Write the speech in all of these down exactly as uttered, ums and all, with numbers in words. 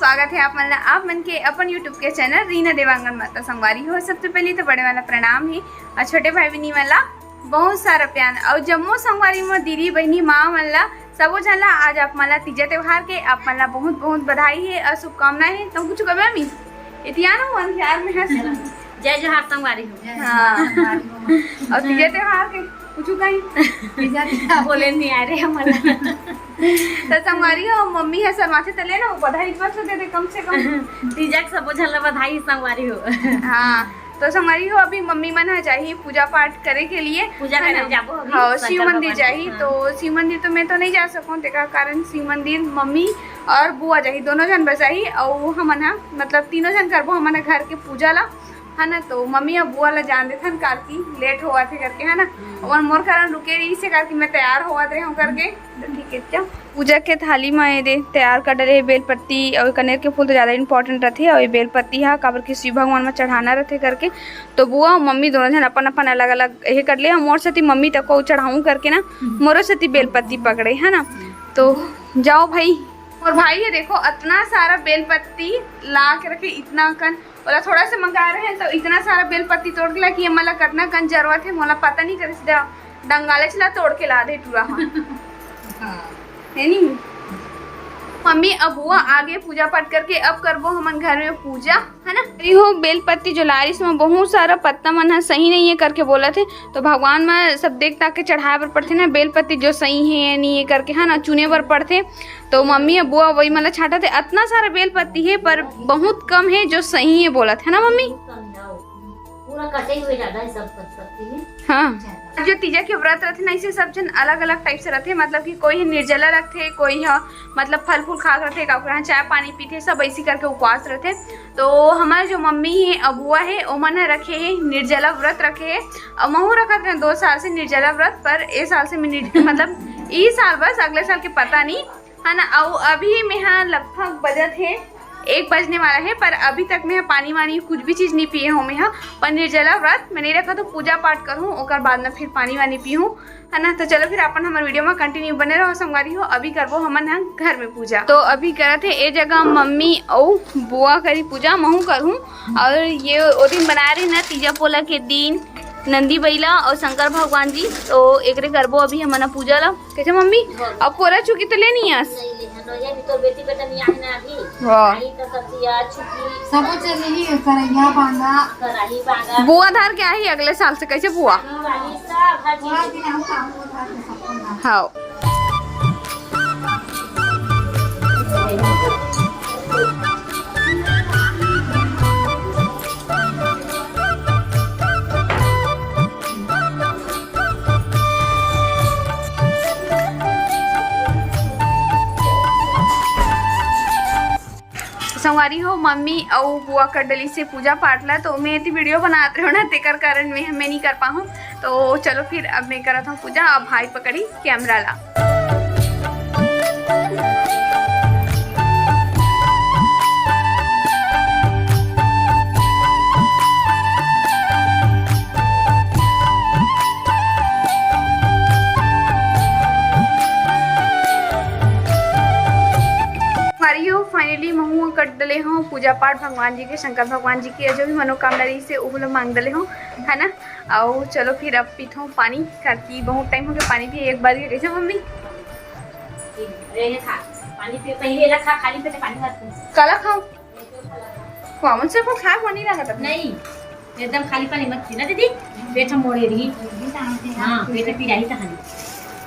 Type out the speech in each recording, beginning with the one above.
स्वागत है आप मन ला, आप मन के अपन YouTube के चैनल रीना देवांगन माता। संगवारी हो, सबसे पहले तो बड़े वाला प्रणाम है और छोटे भाई बहनी वाला बहुत सारा प्यार। और जम्मो संगवारी में दीदी बहनी माँ मन ला, सबो झन ला आज आप मन ला तीजा त्योहार के आप मन ला बहुत बहुत बधाई है और शुभकामनाएं है। तो कुछ कबे मी इतिया ना मन प्यार में हंस। जय जोहार संगवारी हो। हाँ। और तीजा त्योहार के कुछ कहीं तीजा त्योहार बोले नहीं आ रहे हमारा। तो संगवारी हो, मम्मी है शर्माथे तले ना, वो बधाई बस दे दे कम से कम। तीजा के सबो झन ला बधाई संगवारी हो। हाँ, तो संगवारी हो, अभी मम्मी मन ह जाही पूजा पाठ करे के लिए, पूजा है करे ना? जाबो अभी हाँ, शंकर शिव मंदिर भगवान के, जाही। हाँ। तो शिव मंदिर तो मैं तो नहीं जा सकूँ, तेकर कारण शिव मंदिर मम्मी और बुआ जाही, दोनों जन बस जाही। और हमन ह मतलब तीनों जन करबो हमन ह घर के पूजा ला, है ना। तो मम्मी अब बुआ ला जान देथन, कारकी लेट होवत हे करके, है ना। हम्म। और मोर कारण रुके रही से कारकी मैं तैयार होवत रहे हूँ करके। तो ठीक है, चल। पूजा के थाली में ये दे तैयार कर डले हे बेल पत्ती और कनेर के फूल तो ज्यादा इंपॉर्टेंट रहथे और ये बेल पत्ती हा काबर कि शिव भगवान में चढ़ाना रहथे करके। तो बुआ मम्मी दोनों जन अपन अपन अलग अलग ये कर ले। मोर सेती मम्मी तको चढ़ाऊं करके ना, हम्म। मोरो सेती बेल पत्ती पकड़े, है ना। तो जाओ भाई। और भाई ये देखो, इतना सारा बेल पत्ती ला के रखे, इतना कन ओला थोड़ा से मंगा रहे हैं, तो इतना सारा बेल पत्ती तोड़ के ला कि ये मोला कतना कन जरूरत है, मोला पता नहीं करे, सीधा डंगालेच ला तोड़ के ला दे टूरा हा। हाँ। है नी? मम्मी अब हुआ आगे पूजा पाठ करके अब करबो हमन घर में पूजा, है ना? अरे हो, बेल पत्ती जो लारिस में बहुत सारा पत्ता मन ह सही नहीं है करके बोलत हे, तो भगवान में सब देख ताक के चढ़ाए बर पड़थे ना, बेल पत्ती जो सही है या नहीं है करके, है ना, चुने बर पड़थे। तो मम्मी अब बुआ वही मतलब छाटत हे, अतना सारा बेल पत्ती है पर बहुत कम है जो सही है बोलत है ना मम्मी? पूरा कटे हुए ज्यादा है सब पत्ती में। हाँ। ज्यादा। जो तीजा के व्रत रथे ना, इसे सब जन अलग अलग टाइप से रथे, मतलब कि कोई ह निर्जला रखथे, कोई ह मतलब फल फूल खा के रथे, काकरो ह चाय पानी पीथे, सब ऐसी करके उपवास रथे। तो हमारे जो मम्मी है, अबुआ है, ओमन ह रखे है निर्जला व्रत रखे है। अब महू रखत रहे दो साल से निर्जला व्रत, पर ए साल से मैं निर्ज-, मतलब ई साल बस, अगले साल के पता नहीं, है ना। अउ अभी मेहा लगभग बजत हे एक बजने वाला है, पर अभी तक मेहा पानी वानी कुछ भी चीज नहीं पिए हूँ मेहा। पर निर्जला व्रत मैं नहीं रखा तो पूजा पाठ करूँ, ओकर बाद में फिर पानी वानी पीहूँ, है ना। तो चलो फिर अपन हमर वीडियो में कंटिन्यू बने रहो संगवारी हो। अभी करबो हमन ह घर में पूजा। तो अभी करत हे ए जगह मम्मी अउ बुआ करी पूजा, महू करूँ। और ये ओ दिन बना रही ना तीजा पोला के दिन नंदी बैला और शंकर भगवान जी, तो एकरे करबो अभी हमन ह पूजा ला। कैसे मम्मी? अब पोला चुकी तो लेनी आस? नहीं ले, हम लोग ये भी तो बेटी बेटा नहीं आए ना अभी। वाह। आई तो सब्जी आ चुकी। सब कुछ यही करैया बांधा। कराही बांधा। बुआ धार के आही अगले साल से, कैसे बुआ? कराही सब हर चीज। पूरा दिन हम काम को था तो सबको ना। हाँ। संगवारी हो, मम्मी अउ बुआ कर डली से पूजा पाठ ला, तो मैं एती वीडियो बनात रहे हो ना, तेकर कारण मैं, मैं नहीं कर पाहूँ। तो चलो फिर अब मैं करत हूँ पूजा, अब भाई पकड़ी कैमरा ला। संगवारी हो, finally महू कर डले हूँ पूजा पाठ भगवान जी के, शंकर भगवान जी के जो भी मनोकामना रही से ओहू ला मांग डले हूँ, है ना। अउ चलो फिर अब पीथों पानी, काकि बहुत टाइम हो गया पानी पिए। एक बार ये कैसे मम्मी? अरे ये खा, पानी पी, पहले ये खा, खाली पेट पानी मत पी। काला खाओ। कौन से को खाए पानी लगा था? नहीं, एकदम खाली पानी मत पीना दीदी, पेट मोड़े रही। हाँ, पेट पीराही कहानी।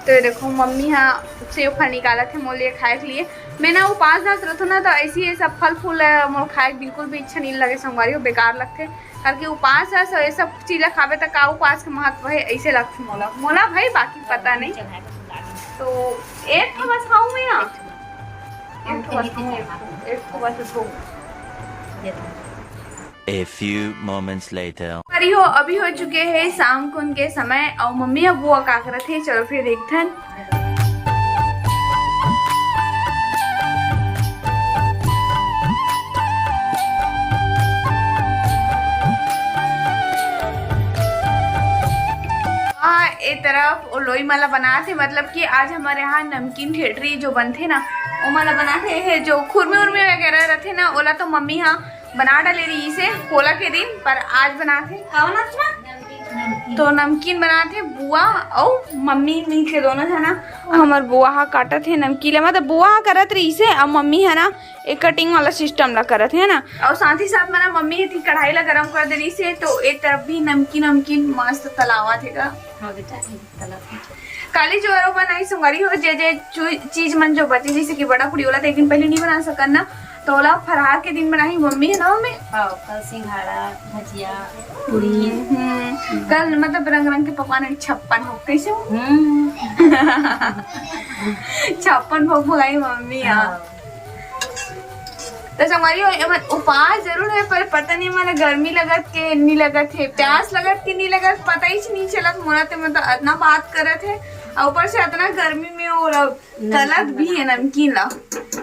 तो ये देखो मम्मी हाँ सेव फल निकालत हे मोर लिए खाए के लिए। मैं ना उपास दास रहतो ना, तो ऐसी ये सब फल फूल अ, मोर खाए के बिल्कुल भी इच्छा नहीं लगे संगवारी हो, बेकार लगथे। करके उपास है, सो ये सब चीज ला खाबे त का उपास के महत्व है, ऐसे लगथे मोला। मोला भाई बाकी पता नहीं। तो एक ठो बस खाऊं मैं ना। एक ठो बस खाऊं, एक ठो, एक ठो बस खाऊं। A few moments later. अरे हो, अभी हो चुके हैं शाम कुन के समय और मम्मी अब वो का करत हे, चलो फिर देखथन। हाँ, ए तरफ वो लोई मला बनात हे, मतलब कि आज हमारे यहाँ नमकीन ठेठरी जो बनथे ना, ओमा ला बनाथे, हे जो खुरमी उर्मी वगैरह रथे ना, ओला तो मम्मी हा बना डाले रहिस हे पोला के दिन, पर आज बनाथे का बनाथे ना? तो नमकीन बनाथे बुआ अउ मम्मी मिलके दोनों झन। हमर बुआ हा काटत हे नमकीन ला, मतलब बुआ हा करत रहिस हे, अउ मम्मी हा ना एक कटिंग वाला सिस्टम ला करत हे ना। अउ साथ ही साथ में ना मम्मी एती कढ़ाई ला गरम कर दे रहिस हे, तो ए तरफ भी नमकीन नमकीन मस्त तलावत हे गा। हाँ बेटा, तलावत हे। काली जोरो बनाई संगवारी हो, जे जे चू-, चीज मन जो बचे, जैसे कि बड़ा पूड़ी वाला तो एक दिन पहले नहीं बना सकन ना, तो ओला फरहार के दिन बनाही मम्मी, है ना मम्मी? हाँ, कल सिंघाड़ा, भजिया, पूड़ी। हम्म, कल मतलब रंग रंग के पकवान है, छप्पन भोग कैसे हो? हम्म। छप्पन भोग भोगाई मम्मी, हाँ। हाँ। तो संगवारी हो, एमन उपास जरूर है, पर पता नहीं, मन गर्मी लगत के नहीं लगत है, प्यास लगत के नहीं लगत, पता ही नहीं चलत। मोला ते मतलब इतना बात करत है, और ऊपर से इतना गर्मी में वो लो-, नमकीन तलत भी है नमकीन ला।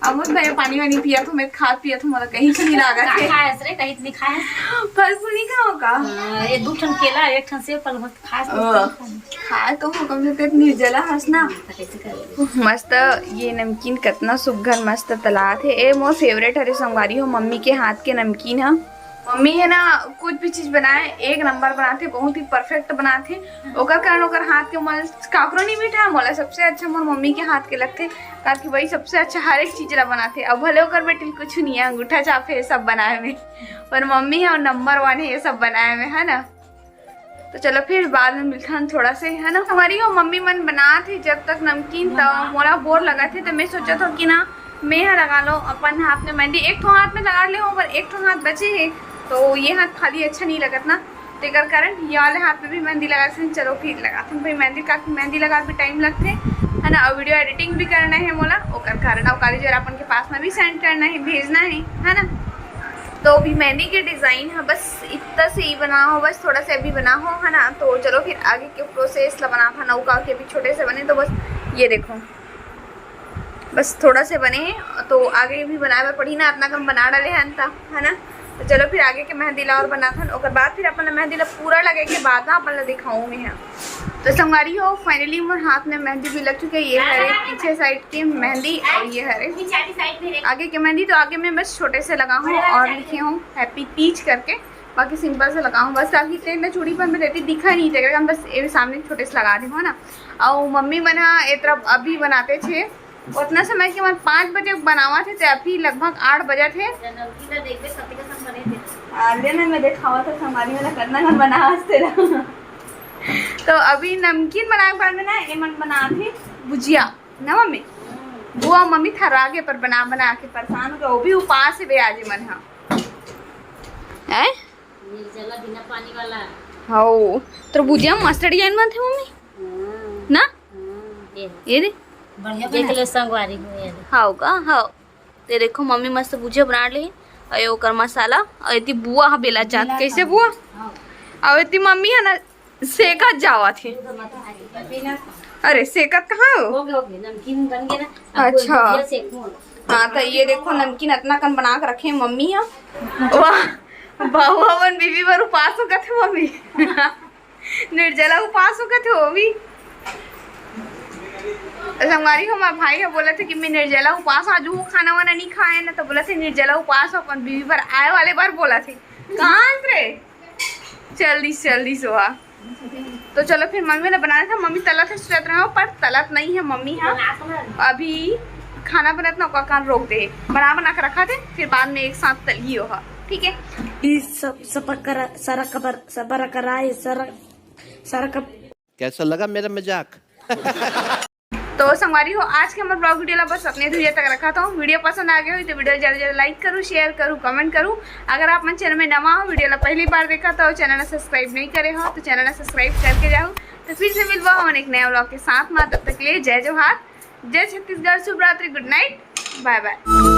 अब मत भैया पानी वानी पिया तो मैं खात पिया तो मोला कहीं से नहीं लागत है। खाए रे, कहीं नहीं खाए। फल फूल नहीं खाओ का? हाँ, ये दो ठन केला, एक ठन सेब, फल मत खास ओ, खाए तो हो, कम से कम निर्जला हस ना। कैसे करेंगे? मस्त, ये नमकीन कतना सुग्घर मस्त तलात हे। ए मोर फेवरेट हरे संगवारी हो, मम्मी के हाथ के नमकीन ह। मम्मी है ना, कुछ भी चीज बनाए एक नंबर बनाथे, बहुत ही परफेक्ट बनाथे। ओकर कारण ओकर हाथ के मोल काकरो नहीं मिठा, मोला सबसे अच्छा मोर मम्मी के हाथ के लगथे, काकि वही सबसे अच्छा हर एक चीज ला बनाथे। अब भले ओकर बेटी ल कुछ नहीं है, अंगूठा छाप है सब बनाए में, पर मम्मी है नंबर वन है ये सब बनाए में, है ना। तो चलो फिर बाद में मिलथन थोड़ा से, है ना। हमारी वो मम्मी मन बनात हे जब तक नमकीन, त मोला बोर लगत हे, तो मैं सोचत हूँ कि ना मैं हा लगा लो अपन हाथ में मेहंदी। एक ठो हाथ में लगा ले हो, पर एक ठो हाथ बचे है, तो ये हाथ खाली अच्छा नहीं लगत ना, तेकर कारण ये वाले हाथ में भी मेहंदी लगा सकते। चलो फिर लगाथन भाई मेहंदी, काकि मेहंदी लगा भी टाइम लगथे, है ना, और वीडियो एडिटिंग भी करना है मोला, ओकर कारण। और काली जोर अपन के पास में भी सेंड करना है, भेजना है, है ना। तो अभी मेहंदी के डिजाइन है बस इतना से ही बना हो, बस थोड़ा सा अभी बना हो, है ना। तो चलो फिर आगे के प्रोसेस ला बनाथन, अउ का के अभी छोटे से बने, तो बस ये देखो, बस थोड़ा से बने हैं, तो आगे भी बनाए बर पड़ी ना, इतना कम बना डाले हैं अंता, है ना। तो चलो फिर आगे के मेहंदी ला और बनाथन, ओकर बाद फिर अपन मेहंदी ला पूरा लगे के बाद ना अपन ला दिखाऊँ मैं यहाँ। तो संगवारी हो, फाइनली मोर हाथ में मेहंदी भी लग चुके हैं। ये हरे पीछे साइड की मेहंदी और ये हरे आगे के मेहंदी। तो आगे मैं बस छोटे से लगा हूँ और लिखे हूँ हैप्पी तीज करके, बाकी सिंपल से लगा हूँ बस, ताकि तेल में चूड़ी पर में रहती दिखा नहीं देगा, हम बस ये सामने छोटे से लगा दे हो ना। और मम्मी मन हा ए तरफ अभी बनाते थे, उतना समय के मन पाँच बजे बनावा थे, ते अभी लगभग आठ बजे थे। नमकीन ला देखबे, सत्य कसम बने थे। आ, ले ना, मैं दिखावा था, संगवारी वाला करना ना बना आज तेरा। तो अभी नमकीन बनाए के बाद में ना, ये मन बना थे भुजिया ना मम्मी। बुआ मम्मी थर्रा गे पर बना बना के परेशान हो गए, वो भी उपास है बे आज ये मन हा। हैं? निर्जला बिना पानी वाला। हाओ, तोर भुजिया मस्त डिजाइन बनथे मम्मी। हाँ। ना? हाँ, ये। ये दे। बढ़िया देख बना। ले संगवारी हो ये दे। हाओ का? हाओ। ते देखो मम्मी मस्त भुजिया बना ले। अउ ये ओकर मसाला, अउ एती बुआ हा बेला जात। बेला कैसे जात। बुआ? हाँ। अउ एती मम्मी है ना सेकत जावत हे। बिना अरे सेकत कहाँ हो? हो गया, हो गया, नमकीन बन गया ना। अब अच्छा। भुजिया सेकूं। हाँ, तो ये देखो नमकीन इतना कन बना के रखे हैं मम्मी हा। वाह, बाबू अपन बीबी बर उपास हो गए थे मम्मी। निर्जला उपास हो गए थे वो भी। संगवारी हो, हमारे भाई हा बोला थे कि मैं निर्जला उपास, आज वो खाना वाना नहीं खाए ना, तो बोला थे निर्जला उपास हो, अपन बीबी बर आए वाले बार बोला थे। कहाँ रे? जल्दी से जल्दी सोहा। तो चलो फिर मम्मी ने बनाया था, मम्मी तलत है सोचत रहे हो, पर तलत नहीं है मम्मी। हाँ, अभी खाना बनत ना, ओकर कान रोक दे, बना बना के रखा थे, फिर बाद में एक साथ तलियो हा, ठीक है। ई सब सबर करा, सारा कबर, सबर कराए, सारा, सारा कब कैसा लगा मेरा मजाक? तो संगवारी हो, आज के हमर ब्लॉग वीडियो ला बस अपने धुरिया तक रखा था। वीडियो पसंद आ गया हो तो वीडियो जल्दी जल्दी लाइक करू, शेयर करू, कमेंट करू। अगर आप मन चैनल में नवा हो, वीडियो ला पहली बार देखा तो चैनल ला सब्सक्राइब नहीं करे हो तो चैनल ला सब्सक्राइब करके जाओ। तो फिर से मिलबो हम एक नया ब्लॉग के साथ में, तब तक के लिए जय जोहार, जय छत्तीसगढ़, शुभ रात्रि, गुड नाइट, बाय बाय।